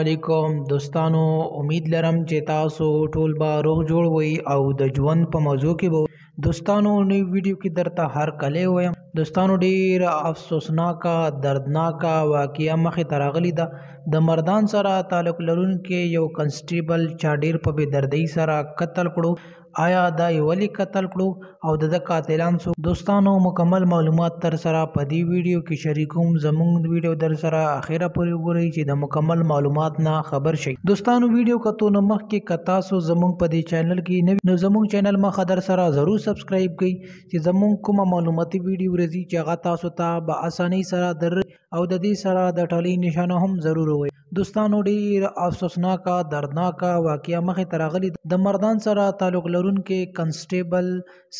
علیکم دوستانو، امید لرم چې تاسو ټول به روغ جوړ وئ او د ژوند په موضوع کې به. دوستانو، نوې ویډیو کې درته هر کلی وایم. دوستانو، ډېره افسوسناکه دردناکه واقعه مخې ته راغلې ده. د مردان سره تعلق لرونکی یو کنسټیبل چا ډېر په بې دردۍ سره قتل کړو. آیا دا یې ولې قتل کړو او د ده قاتلان څوک؟ دوستانو، مکمل معلومات در سره په دې ویډیو کې شریکوم. زموږ ویډیو در سره اخره پورې وګورئ چې د مکمل معلومات نه خبر شئ. دوستانو، ویډیو کتو نه مخکې که تاسو زموږ په دې چینل کې نه نو زموږ چینل مخه در سره ضرور سبسکرایب کړئ چې زموږ کومه معلوماتي ویډیو راځي چې هغه تاسو ته به اسانۍ سره در او د دې سره د ټالۍ نشانه هم ضرور ووایئ. دوستانو، ډېر افسوسناکه دردناکه واقعه مخې ته راغلې. د مردان سره تعلق لرونکی کنسټیبل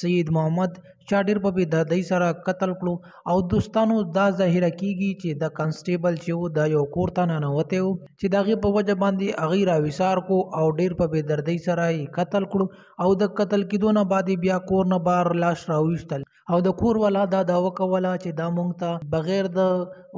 سید محمد چا ډېر په بې دردۍ سره قتل کړو. او دوستانو، دا ظاهره کیږي چې د کنسټیبل چې و دا یو کور ته ننوتی و چې د هغې په وجه باندې هغوی راویسار کو او ډېر په بې دردۍ سره یې قتل کړو. او د قتل کېدو نه بعد یې بیا کور نه بهر لاش راویستل او د کور والا دا دعوه کوله چې دا مونږ ته بغیر د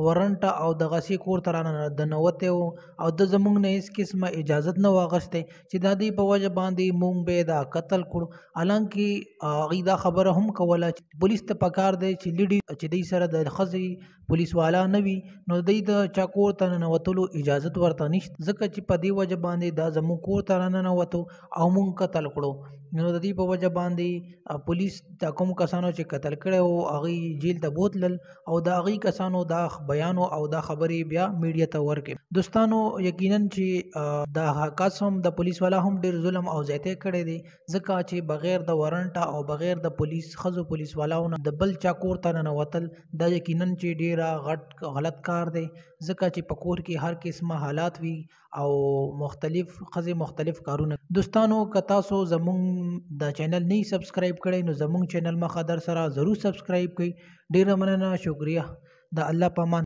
ورنټه او د غسې کور ته راننوتی و او د زمونږ نه هېڅ قسمه اجازت نه و اخیستی چې د دې په وجه باندې مونږ به دا قتل کړو. حالانکه هغوی دا خبره هم کوله چې پولیس ته پکار دی چې لیډي چې دوی سره د ښځې پولیس والا نه وي نو دوی د چا کور ته ننوتلو اجازت ورته نشته، ځکه چې په دې وجه باندې دا زموږ کور ته راننوتو او مونږ قتل کړو. نو د دې په وجه باندې پولیس د کوم کسانو چې قتل کړی و هغوی جیل ته بوتلل او د هغوی کسانو دا بیان او دا خبرې بیا میډیا ته ورکړې. دوستانو، یقینا چې دا کس هم د پولیس والا هم ډېر ظلم او زیاتی کړی دی، ځکه چې بغیر د ورنټه او بغیر د پولیس ښځو پولیس والاو نه د بل چا کور ته ننوتل دا یقینا چې ډېره غټ غلط کار دی، ځکه چې په کور کې هر قسمه حالات وي او مختلف ښځې مختلف کارونه. دوستانو، که تاسو زموږ دا چینل نه سبسکرایب کړئ نو زموږ چینل مخه در سره ضرور سبسکرایب کړئ. ډېره مننه، شکریه، د الله په امان.